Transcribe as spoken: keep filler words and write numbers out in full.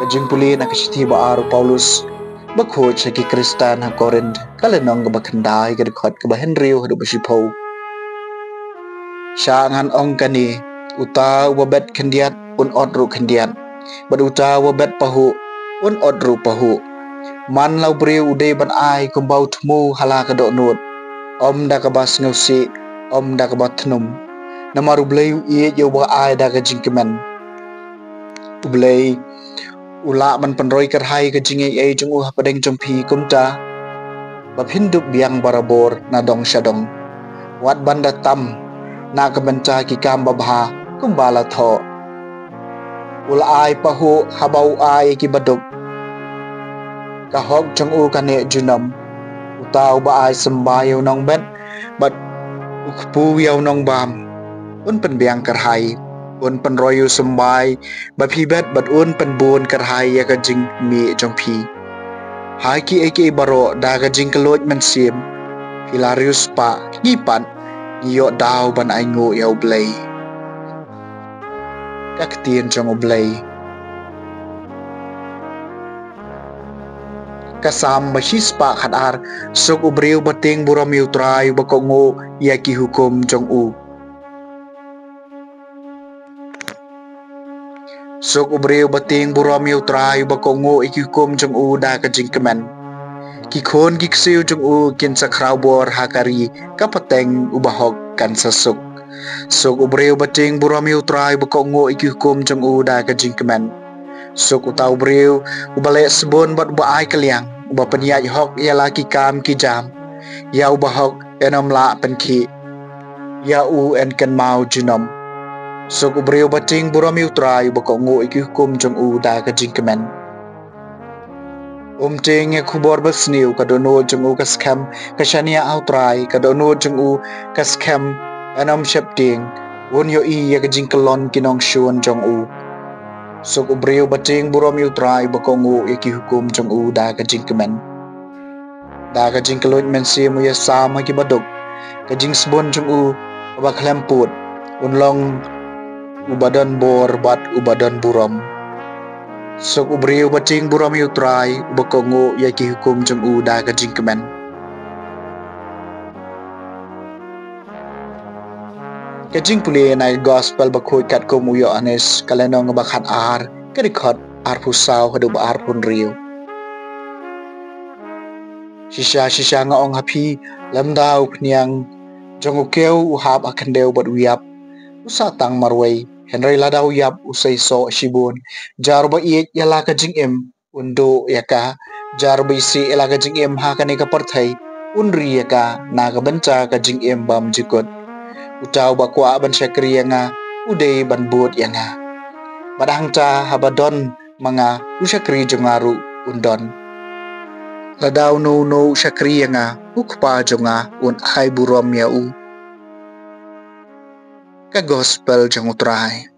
Jingpule na ka shithi ba ar u Paulus ba khuid sha ki Khristan ha Korinth, ka lynnong kaba khyndai, ka dkhot kaba hynriew haduh ba shiphew. Sha ngan ong kane, uta uba bet khyndiat un ot ruh khyndiat, bad uta uba bet pahuh un ot ruh pahuh. Man la u briew u dei ban ai kumba u thmu ha la ka dohnud, ym da kaba sngewsih, ym da kaba thnum. Namar U Blei u ïeit ïa uba ai da ka jingkmen. U Blei u lah ban pynroi kyrhai ka jingaiei jong u hapdeng jong phi, kumta ba phin dup biang barabor na dong sha dong, wat ban da tam na ka bynta ki kam babha kumba la thoh. U la ai pahuh haba u ai ïa ki baduk. Ka hok jong u ka neh junom. Uta uba ai symbai ïa u nongbet bad u kpu ïa u nongbam, un pynbiang kyrhai. Un pynroi ïa u symbai ba phi bet bad un pynbun kyrhai ïa ka jingmih jong phi. Ha kiei kiei baroh, da ka jingkylluid mynsiem, phi la riewspah, ngi pat ngi ïoh daw ban ainguh ïa U Blei. Ka ktien jong U Blei. Ka Salm ba shispah khatar. Suk u briew ba tieng burom ïa U Trai, uba kohnguh ïa ki hukum jong u. Suk u briew ba tieng burom ïa U Trai, uba kohnguh ïa ki hukum jong u da ka jingkmen. Ki khun ki ksiew jong u kin sa khraw bor ha ka ri, ka pateng u bahok kan sa suk. Suk u briew ba tieng burom ïa U Trai, uba kohnguh ïa ki hukum jong u da ka jingkmen. Suk uta u briew uba leh sbun bad uba ai kylliang, uba pynïaid hok ïa la ki kam ki jam. Ïa u bahok yn ym lah pynkhih, ïa u yn kynmaw junom. Suk u briew ba tieng burom ïa U Trai, uba kohnguh ïa ki hukum jong u da ka jingkmen. Um tieng ïa ka khubor basniew, ka dohnud jong u ka skhem, ka shaniah ha U Trai, ka dohnud jong u ka skhem, yn ym sheptieng. Un ïohi ïa ka jingkyllon ki nongshun jong u. Suk u briew ba tieng burom ïa U Trai, uba kohnguh ïa ki hukum jong u da ka jingkmen. Da ka jingkylluid mynsiem u ïasam ha ki baduk. Ka jingsbun jong u kaba khlem pud, un long uba don bor bad uba don burom. Suk u briew ba tieng burom ïa U Trai, uba kohnguh ïa ki hukum jong u da ka jingkmen. Ka jingpule na ka Gospel ba khuid katkum u Ïoannis, ka lynnong ba khatar, ka dkhot arphew saw haduh ba arphew hynriew. Shisha shisha nga ong ha phi, lymda u phniang jong u kew u hap ha khyndew bad u ïap, u sah tang marwei. Hynrei lada u ïap, u seisoh shibun. Jar ba ïeit ïa la ka jingim, un duh ïa ka. Jar ba isih ïa la ka jingim ha kane ka pyrthei, un ri ïa ka na ka bynta ka jingim bymjukut. Uta uba kwah ban shakri ïa nga, u dei ban bud ïa nga. Bad hangta haba don ma nga, u shakri jong nga ruh un don. Lada uno uno u shakri ïa nga, u Kpa jong nga un ai burom ïa u. Ka Gospel jong U Trai.